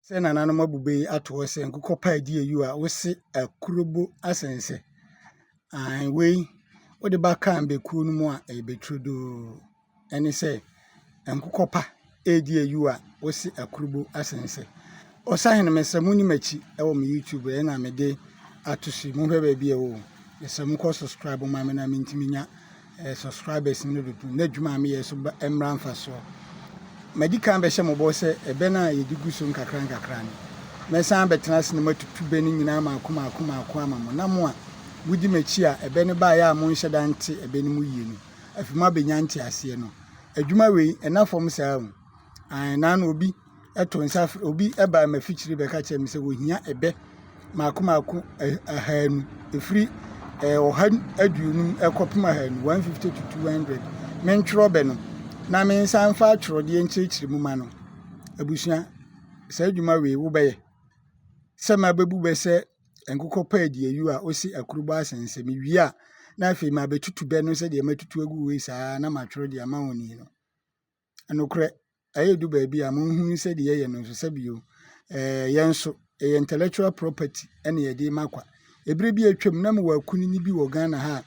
Sɛ nananom abu bɛ yi ato hɔ sɛ nkokɔ pa adi ayu a wose akurobo asɛnsɛ. Ae wei wode ba kaa bɛkuo no mu a ɛyɛ bɛturodoo. Ɛne sɛ nkokɔ pa redi ayu a wose akurobo asɛnsɛ. Ɔsahene mesrɛ mo nni m'akyi wɔ me YouTube ɛna mede ato so yi. Monhwɛ baabi a ɛwɔ o. Mesrɛ mo kɔ subscribe ma me na mentumi nya eh, subscribers no dodo na adwuma a meyɛ so mmra mfasoɔ. Madi kan bɛhyɛ mo bɔ sɛ ɛbɛ no a yɛde gu so nkakra nkakra no, mɛsan abɛtena ase na matutu bɛ no nyinaa maako maako maako ama mo, na mo a modi m'akyi a ɛbɛ no baeɛ a monhyɛ da nte ɛbɛ no mu yie no, afei moabɛnya nteaseɛ no. Adwuma wei, ɛnna fam saa o. Ae, na ano obi to nsa frɛ obi baa m'afikyiri bɛka kyerɛɛ me sɛ wɔhia ɛbɛ mmaako mmaako ahanu, ɛfiri 150 kɔpem ahanu, 150 to 200. Mentwerɛ bɛ no na mensan mfa atwerɛdeɛ nkyerɛkyerɛ mu ma no. Abusua, saa adwuma wei wobɛyɛ? Sɛ mabɛbu bɛ sɛ nkokɔ pa adi ayu a ɔsi akurubɔ asɛnsɛ. Mewie a, na afei mabɛtutu bɛ no sɛdeɛ matutu agu wei saa na matwerɛ de ama wɔn yi no. Nokorɛ, ɛyɛ du baabi a monhunu sɛ deɛ yɛyɛ no nso sɛbio ɛɛ yɛn nso ɛyɛ intellectual property ɛna yɛde rema kwa. Ɛberɛ bi a atwam na mewɔ akunini bi wɔ Ghana ha a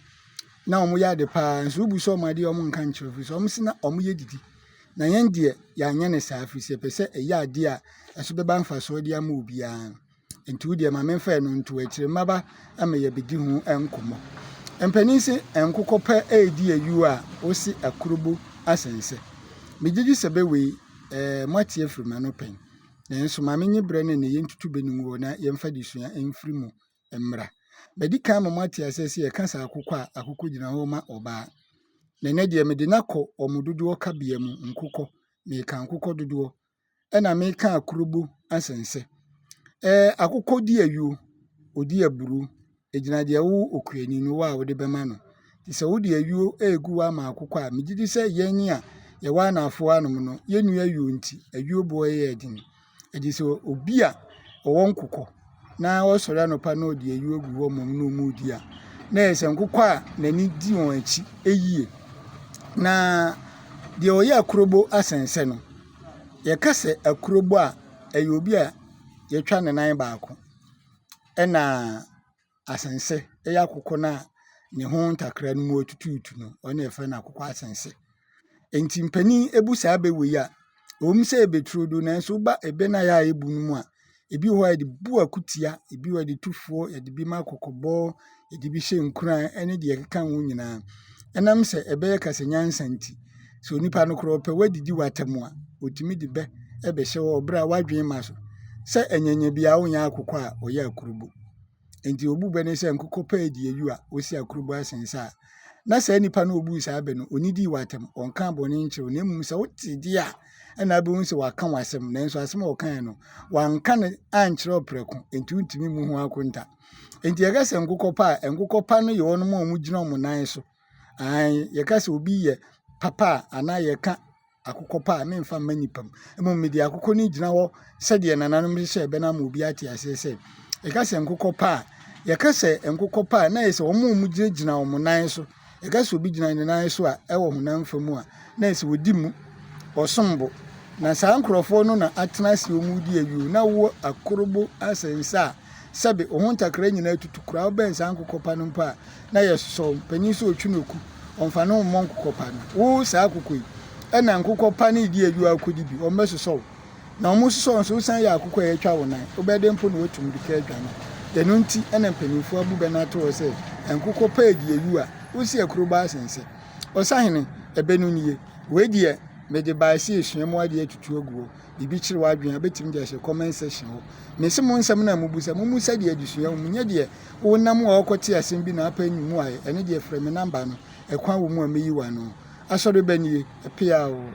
na wɔyɛ ade paa nso wobu sɛ wɔn adeɛ a wɔnka nkyerɛ wo firi sɛ wɔn se na wɔyɛ didi. Na yɛn deɛ yɛanyɛ no saa firi sɛ yɛpɛ sɛ ɛyɛ adeɛ a ɛso bɛba mfasoɔ de ama obiara. Nti wo deɛ ma memfa ɛno nto akyire mmaba ama yɛabɛdi ho nkɔmmɔ. Mpanin se nkokɔ pɛ redi ayuo a wose akurobo asɛnsɛ. Megye di sɛ bɛ wei eh, moate afiri m'ano pɛn. Nanso ma menye berɛ ne nnɛ yɛntutu bɛ no ngu hɔ na yɛmfa adesua mfiri mu mmra. Madi kan ama moate aseɛ sɛ yɛka sɛ akokɔ a, akokɔ gyina hɔ ma ɔbaa. Na ɛnnɛ deɛ mede no akɔ wɔn dodoɔ kabea mu, nkokɔ. Meka nkokɔ dodoɔ. ɛna meka akorobo asɛnsɛ. Ɛɛ akokɔ di ayuo, ɔdi aburo, ɛgyina deɛ wo okuani no wo a wode bɛma no. Nti sɛ wode ayuo regu hɔ ama akokɔ a, megye di sɛ yɛn a yɛwɔ anaafoɔ hanom no, yɛnni ayuo nti, ayuo boɔ yɛ den. Ɛgye sɛ obi a ɔwɔ nkokɔ na ɔsɔre anɔpa na ɔde ayuo gu hɔ mmom na wɔredi a, na ɛyɛ sɛ nkokɔ a n'ani di wɔn akyi yie. Na deɛ ɔyɛ akorobo asɛnsɛ no, Yɛka sɛ akurobo a, ɛyɛ obi a wɔatwa ne nan baako, ɛnna asɛnse yɛ akokɔ no a ne ho ntakra no mu atutuutu no, ɔno na wɔfrɛ no akokɔ asɛnse. Enti mpanin bu saa bɛ wei a, ɛwom sɛ ɛyɛ bɛ nanso woba ɛbɛ no a ɛyɛ a yɛbu no mu a, Ebi wɔ hɔ a yɛde bu akutia, ebi wɔ hɔ a yɛde tu foɔ, yɛde bi ma kɔkɔbɔ, yɛde bi hyɛ nkuran ne deɛ ɛkeka ho nyinaa. Ɛnam sɛ ɛbɛyɛ kasanyansa nti, sɛ onipa no koraa ɔpɛ woadidi w'atɛm a, ɔtumi de bɛ bɛhyɛ hɔ berɛ a w'adwene mma so sɛ anyanya biara wonyɛ akokɔ a ɔyɛ akurubo. Enti obu bɛ no sɛ nkokɔ pɛ adi awu a wosi akurubo asen sa a, na saa nipa no a obuu saa bɛ no, onnidii w'atɛm, ɔnkaa bɔne nkyerɛ wo, na mmom sɛ wote deɛ a, ɛna abɛhu sɛ waka w'asɛm, nanso asɛm a ɔkaeɛ no, wanka no ankyerɛ wo prɛko, enti wontumi mmu ho akonta. Enti yɛka sɛ nkokɔ pa a, nkokɔ pa no yɛ wɔn a wɔgyina wɔn nan so. Aane, yɛka sɛ obi yɛ papa a, anaa yɛka akokɔ pa a, memfa mma nnipa mu. Mmom mede akokɔ no gyina hɔ sɛdeɛ nananom hyehyɛɛ bɛ no ama obi ate aseɛ sɛ, yɛka sɛ nkokɔ pa a, yɛka sɛ nkokɔ pa a, na ɛyɛ sɛ wɔn a wɔgyinagyina wɔn nan so. Yɛka sɛ obi gyina ne nan so a, ɛwɔ honam fa mu a, na ɛyɛ sɛ ɔdi mu, ɔsom bo. Na saa nkurɔfoɔ no na atena ase wɔn redi ayuo, na wowɔ akorobo asɛnsa a, sɛbe wo ho ntakra nyinaa tutu koraa, wobɛn saa nkokɔ pa no mpo a, na yɛsosɔ wo. Panin sɛ ɔtwi no ku, ɔmfa ne ho mmɔ nkokɔ pa no. Wo saa akokɔ yi, ɛna nkokɔ pa no redi ayuo a wokɔdi bi, wɔbɛsosɔ wo. Na wɔsosɔ wo nso, wosan yɛ akokɔ a yɛatwa wo nan, wobɛyɛ dɛn mpo na woatu mmirika adwane? Ɛno nti na mpanimfoɔ abu bɛ no ato hɔ sɛ, nkokɔ pa redi ayuo a, wosi akuro ba asensɛ. Ɔsahene, ɛbɛ no nie. Wei deɛ, mede bae sɛ yɛsua mu adeɛ atutu agu hɔ. Biribi kyere w'adwene a, wobɛtumi de ahyɛ comment section hɔ. Mese mo nsɛm no a mobisa, mommisa deɛ adesua wɔ mu, nyɛ deɛ Wonam a wokɔte asɛm bi na apɛ ne mmuae, ɛno deɛ frɛ me number no, ɛkwan wɔ mu a mɛyi wo ano. Asɔre ba nie, ɛpea oo.